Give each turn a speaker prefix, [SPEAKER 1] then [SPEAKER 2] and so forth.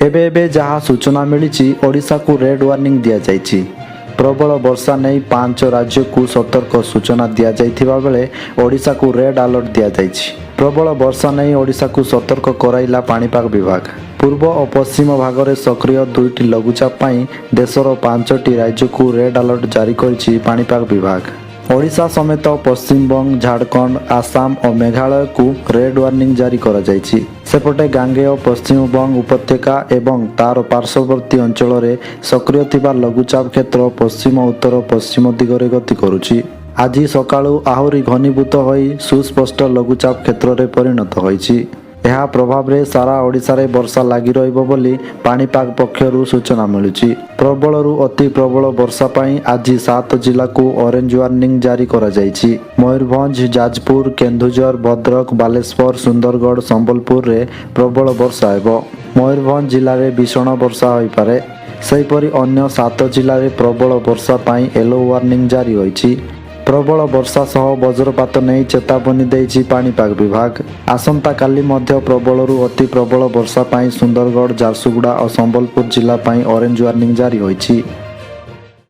[SPEAKER 1] ଏବେ ଏବେ ଯାହା ସୂଚନା ମିଳିଛି, ଓଡ଼ିଶାକୁ ରେଡ୍ ୱାର୍ଣ୍ଣିଂ ଦିଆଯାଇଛି। ପ୍ରବଳ ବର୍ଷା ନେଇ ପାଞ୍ଚ ରାଜ୍ୟକୁ ସତର୍କ ସୂଚନା ଦିଆଯାଇଥିବା ବେଳେ ଓଡ଼ିଶାକୁ ରେଡ୍ ଆଲର୍ଟ ଦିଆଯାଇଛି। ପ୍ରବଳ ବର୍ଷା ନେଇ ଓଡ଼ିଶାକୁ ସତର୍କ କରାଇଲା ପାଣିପାଗ ବିଭାଗ। ପୂର୍ବ ଓ ପଶ୍ଚିମ ଭାଗରେ ସକ୍ରିୟ ଦୁଇଟି ଲଘୁଚାପ ପାଇଁ ଦେଶର ପାଞ୍ଚଟି ରାଜ୍ୟକୁ ରେଡ୍ ଆଲର୍ଟ ଜାରି କରିଛି ପାଣିପାଗ ବିଭାଗ। ଓଡ଼ିଶା ସମେତ ପଶ୍ଚିମବଙ୍ଗ, ଝାଡ଼ଖଣ୍ଡ, ଆସାମ ଓ ମେଘାଳୟକୁ ରେଡ୍ ୱାର୍ଣ୍ଣିଂ ଜାରି କରାଯାଇଛି। ସେପଟେ ଗାଙ୍ଗେୟ ପଶ୍ଚିମବଙ୍ଗ ଉପତ୍ୟକା ଏବଂ ତାର ପାର୍ଶ୍ୱବର୍ତ୍ତୀ ଅଞ୍ଚଳରେ ସକ୍ରିୟ ଥିବା ଲଘୁଚାପ କ୍ଷେତ୍ର ପଶ୍ଚିମ ଉତ୍ତର ପଶ୍ଚିମ ଦିଗରେ ଗତି କରୁଛି। ଆଜି ସକାଳୁ ଆହୁରି ଘନୀଭୂତ ହୋଇ ସୁସ୍ପଷ୍ଟ ଲଘୁଚାପ କ୍ଷେତ୍ରରେ ପରିଣତ ହୋଇଛି। ଏହା ପ୍ରଭାବରେ ସାରା ଓଡ଼ିଶାରେ ବର୍ଷା ଲାଗି ରହିବ ବୋଲି ପାଣିପାଗ ପକ୍ଷରୁ ସୂଚନା ମିଳୁଛି। ପ୍ରବଳରୁ ଅତି ପ୍ରବଳ ବର୍ଷା ପାଇଁ ଆଜି ସାତ ଜିଲ୍ଲାକୁ ଅରେଞ୍ଜ ୱାର୍ଣ୍ଣିଂ ଜାରି କରାଯାଇଛି। ମୟୂରଭଞ୍ଜ, ଯାଜପୁର, କେନ୍ଦୁଝର, ଭଦ୍ରକ, ବାଲେଶ୍ୱର, ସୁନ୍ଦରଗଡ଼, ସମ୍ବଲପୁରରେ ପ୍ରବଳ ବର୍ଷା ହେବ। ମୟୂରଭଞ୍ଜ ଜିଲ୍ଲାରେ ଭୀଷଣ ବର୍ଷା ହୋଇପାରେ। ସେହିପରି ଅନ୍ୟ ସାତ ଜିଲ୍ଲାରେ ପ୍ରବଳ ବର୍ଷା ପାଇଁ ୟେଲୋ ୱାର୍ଣ୍ଣିଂ ଜାରି ହୋଇଛି। ପ୍ରବଳ ବର୍ଷା ସହ ବଜ୍ରପାତ ନେଇ ଚେତାବନୀ ଦେଇଛି ପାଣିପାଗ ବିଭାଗ। ଆସନ୍ତାକାଲି ମଧ୍ୟ ପ୍ରବଳରୁ ଅତି ପ୍ରବଳ ବର୍ଷା ପାଇଁ ସୁନ୍ଦରଗଡ଼, ଝାରସୁଗୁଡ଼ା ଓ ସମ୍ବଲପୁର ଜିଲ୍ଲା ପାଇଁ ଅରେଞ୍ଜ ୱାର୍ଣ୍ଣିଂ ଜାରି ହୋଇଛି।